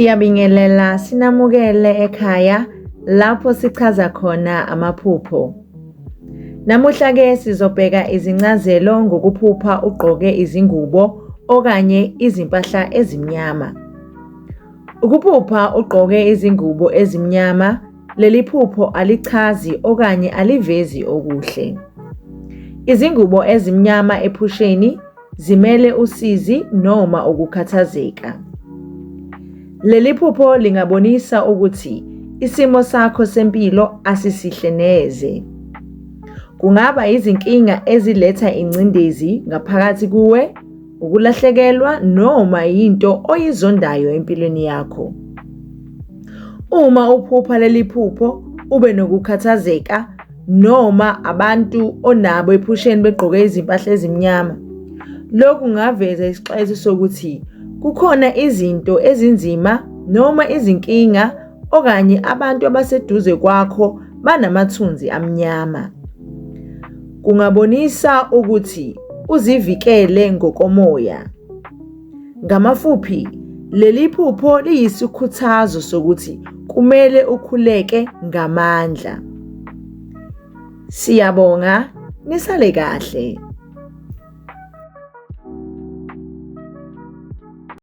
Siyabingelela sinamukele ekhaya lapho sichaza khona amaphupho. Namuhla ke sizobheka izincazelo ngokuphupha ugqoke izingubo okanye izimpahla ezimnyama. Ukuphupha ugqoke izingubo ezimnyama, leli phupho alichazi okanye alivezi okuhle. Izingubo ezimnyama ephusheni zimele usizi noma ukukhathazeka. Leli phupho lingabonisa ukuthi isimo sakho sempilo asisihle neze. Kungaba izinkinga eziletha ingcindezi ngaphakathi kuwe, ukulahlekelwa noma yinto oyizondayo empilweni yakho. Uma uphupha leli phupho ube nokukhathazeka noma abantu onabo ephusheni begqoke izimpahla ezimnyama. Lokhu kungaveza isixwayiso sokuthi kukhona izinto ezinzima noma izinkinga okanye abantu abaseduze kwakho banamathunzi amnyama. Kungabonisa ukuthi uzivikele ngokomoya. Ngamafuphi, leli phupho liyisikhuthazo sokuthi kumele ukhuleke ngamandla. Siyabonga, nisale kahle.